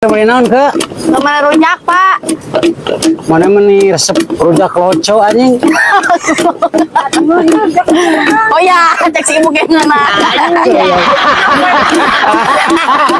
Beli naon ke? Kemana rujak, Pak? Mana meni resep rujak loco, anjing. Oh ya, cek si ibu kayak ngeuna.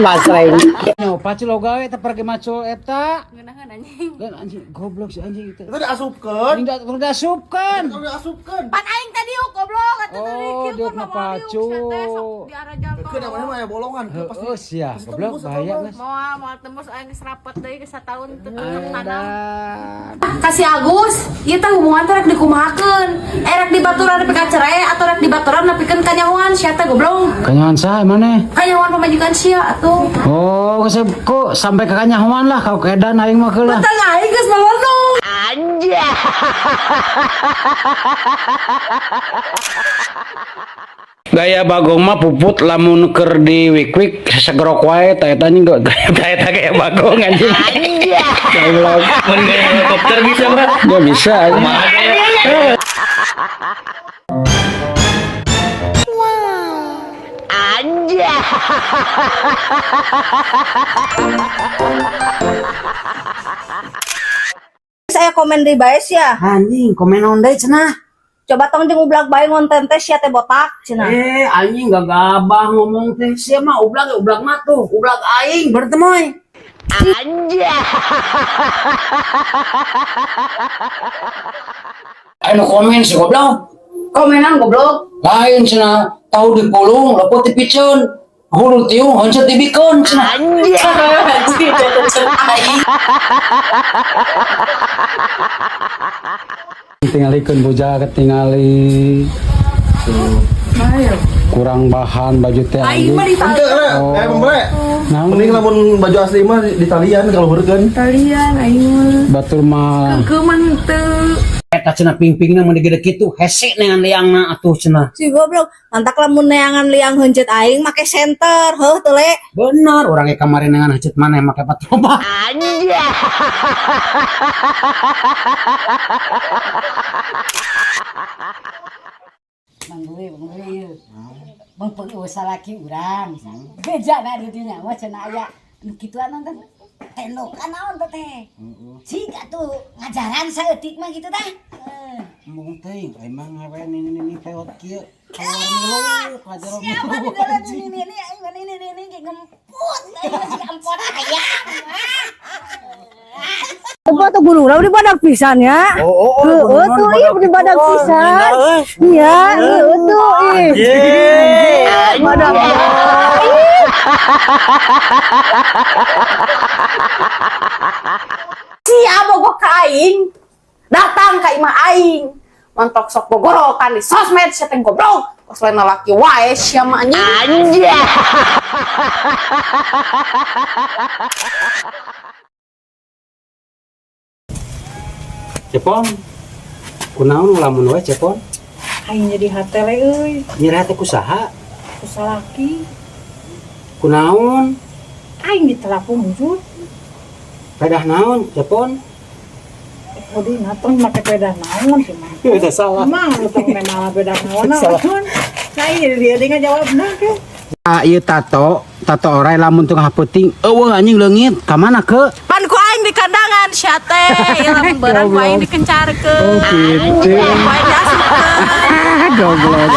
Mas Reng. No, pacul gawe teh pergi macul eta. Ngeunaheun, anjing. Dan anjing goblok si anjing itu. Itu diasupkeun. Ini udah diasupkan. Itu diasupkeun. Pan aing tadi yuk goblok atuh tadi Oh, kieu diuk kan na moal diuk, pacu. sia teh sok diarajal Keun namanya mah aya bolongan. Pasti. Heeh sia, pasti goblok tembus bahaya atau apa. geus. Moal moal tembus, aing geus rapet deui geus sataun teu tanam. Edan. Kasih Agus, ieu teh hubungan teh rek dikumahakeun? Eh, rek dibaturan nepi ka cerai atau rek dibaturan nepikeun kanyahoan sia teh, goblok? Kanyahoan saha maneh? Kanyahoan pamajikan sia atuh. Oh, kesep kok sampai ke kanyahoan lah kau kedan aing mah lah. Tang aing geus melenung. Gaya Bagong mah puput lamun keur di wik-wik segerok wae ta eta anjing, gaya ta eta gaya Bagong, anjing. Goblok. Mun gaya helikopter bisa, Pak? Gak bisa, anjing. Kumaha gaya? Saya komen di bae sia. Anjing, komen naon deui cenah? Coba tong jeung ublag bae ngonten teh sia teh botak cenah. Eh, anjing gak gabah ngomong teh. Sia mah ublag ya ublag mah tuh, ublag aing berarti moy. Anjing. Anu komen si goblok. Komenan, goblok. Lain cenah, tahu dipulung, lepot dipiceun. Hulu tiung, honcet dibikeun cenah. Anjing, aing. Tingalikeun bujal ketingali. Kurang bahan baju teh Aing anjing. mah ditali. Henteu, eh, eh, Bang Bre. Naon? Mending lamun baju asli mah di talian kalau heurekeun. Talian aing mah. Batur mah Keukeun teu. Eta cenah pingpingna mun digede kitu hese neangan liangna atuh cenah. Si goblok, mantak lamun neangan liang heuncet aing make senter, heuh teu le. Bener, urang ge kamari neangan heuncet maneh make patroba. Mang Beli, Bang Beli ieu. Bang peng salaki urang. Beja na di dinya mah cenah aya nu kituan teh. Tendokan naon teh teh. Cik atuh ngajaran saeutik mah gitu tah. Eh. Embung teuing, emang ngawen ini peot kieu. Keluar milu, kajar Siapa di dalam ini aing mah ini ge ngemput aing mah siga empot ayam. Apa tuh guru di badak pisan ya? Oh, Heeh tuh iya di badak pisan. Iya, heeh tuh ih. Badak. Sia bogoh ka aing. Datang ka imah aing. Mantok sok gogorokan di sosmed sia teh, goblok. Kos lain laki wae sia mah, anjing. Cepon. Kunaon lamun wae, Cepon? Aing jadi hatele euy. Nyeri hate ku saha? Ku salaki. Kunaon? Aing ditelepon jut. Pedah naon, Cepon? Kodi tong make pedah naon sih mah. Udah salah. Emang lu tong malah pedah naon naon. Nah, iya dia dia ngajawabna ke. Ah, ieu tato, tato orai lamun tengah peuting, eueuh anjing leungit, ka mana ke? Pan ku aing di kandangan sia teh, ieu lamun beurang ku aing dikencarkeun. Oh, gitu. Ku aing diasupkeun. Goblok.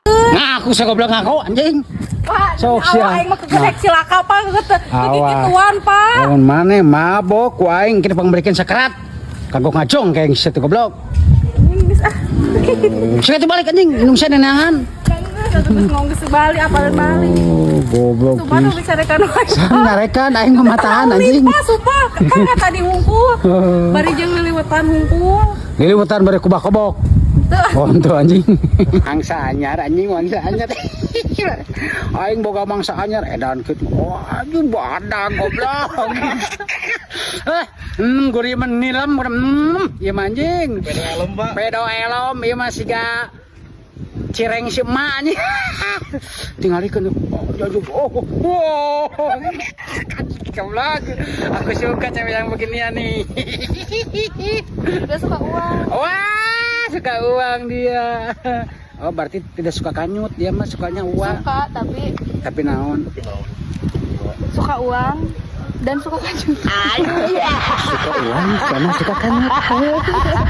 Ngaku saya goblok, ngaku anjing. Pak, Sok awak sia. aing mah kegesek cilaka, Pak, Awas. kegituan, Pak. Lamun maneh mabok ku aing kita pangberikan sakarat. Kagok ngacung kayak situ, goblok. Geus ah. Sia balik anjing, minum sia neangan. Terus ngomong geus bali apa bali. Oh, goblok. Sumpah nu bicarekan wae. Narekan aing mah matahan anjing. Pak, sumpah, kan kata di hungkul. Bari jeung liliwetan hungkul. Liliwetan bari kubak-kobok. Teu. Oh, itu anjing. Mangsa anyar anjing, mangsa anyar. Aing boga mangsa anyar edan kitu. Oh, anjing badak, goblok. Eh, gurih menilam, ieu mah anjing. Pedo elem, Pak. Pedo elom ieu mah siga cireng si emak anjing. Tingalikeun oh, jauh, oh, oh. Goblok. Aku suka cewek yang beginian nih. Dia suka uang. Wah, suka uang dia. Oh, berarti tidak suka kanyut, dia mah sukanya uang. Suka, tapi Tapi naon? suka uang dan suka kanyut. Suka uang sama suka kanyut.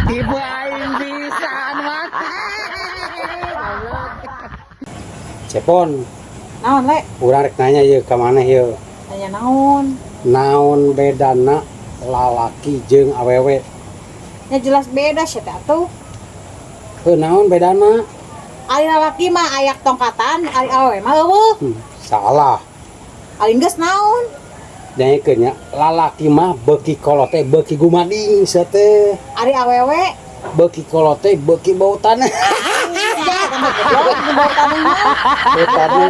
Ibu aing pisan mah. Cepon, Naon le? urang rek nanya ieu ka maneh ieu. Nanya naon? Naon bedana lalaki jeung awewe? Ya jelas beda sih teh atuh. Heuh, naon bedana? Ari lalaki mah ayak tongkatan, ari awewe mah euweuh. Salah. Ari geus naon? Dengekeun nya, lalaki mah beuki kolot teh beuki gumading sia teh. Ari awewe Beuki kolot teh beuki bau tanah. ya tambah goblok bau tanah mah. Bau tanah.